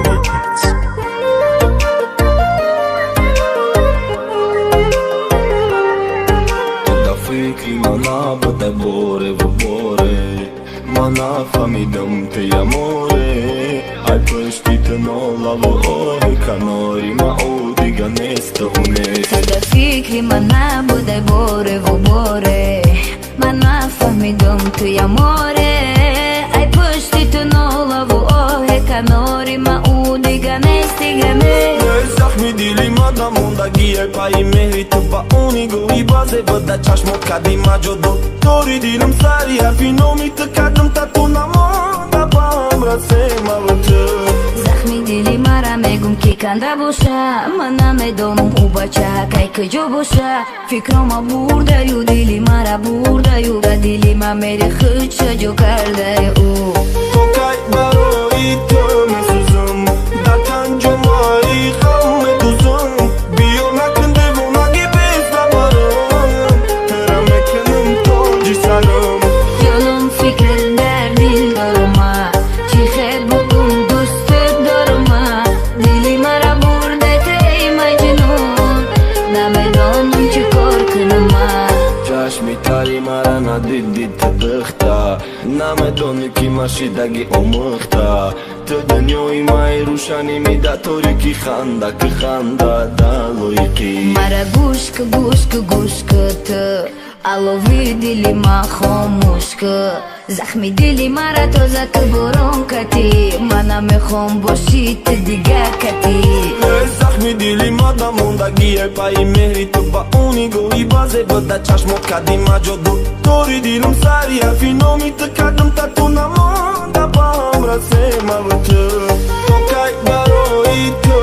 Records. Да фикри ман набуда бореву боре, ман нафаҳмидам ти аморе. Ай пушти ту нолаву оҳи, канори ма ӯ дига несту нест. Да фикри ман набудай бореву боре, ман нафаҳмидам ту аморе. Ай пушти ту нолаву оҳе, канори ма ӯ дига нест, дига нест. Захми дили мада мондагие пайи меҳри ту, ба ӯ нигоҳи базе буда, чашмот кади ма ҷоду. Тори дилам сари ҳарфи номи ту кардам, та ту намонда баҳам расемаву ту. Захми дили мара мегум, ки канда боша, ман намедонам, ӯ бача кай куҷо боша. Фикрома бурдаю, дили мара бурдаю, ба дили ма мери худша ҷо кардаи ӯ. То кай барои ту месӯзам, дар танҷумаи ғам медӯзам? Биё, накун девонаги безабарам, тура мекунам тоҷи сарам. Ҷонум, фикр дар дил дорама, чӣ хел бугум, дӯстат дорама. Дили мара бурда эй Маҷнун, намедонам чӣ кор кунама. Чашми тари мара надиди ту, духта, намедонӣ, ки ма шидаги омӯхта. Ту дунёи маи рӯшанӣ мида торики, ханда ки ханда да лоиқӣ. Мара гӯш ку, гӯш ку, гӯш ку, ту алови дили ма хомӯш ку. Захми дили мара тоза ку, борон кати, ман намехом бошӣ ту дига кати. Захми дили мада мондагие пайи меҳри ту, ба ӯ нигоҳи базе буда, чашмот кади ма ҷоду. Тори дилам сари ҳарфи номи ту кардам, та ту намонда баҳам расемаву ту. То кай барои ту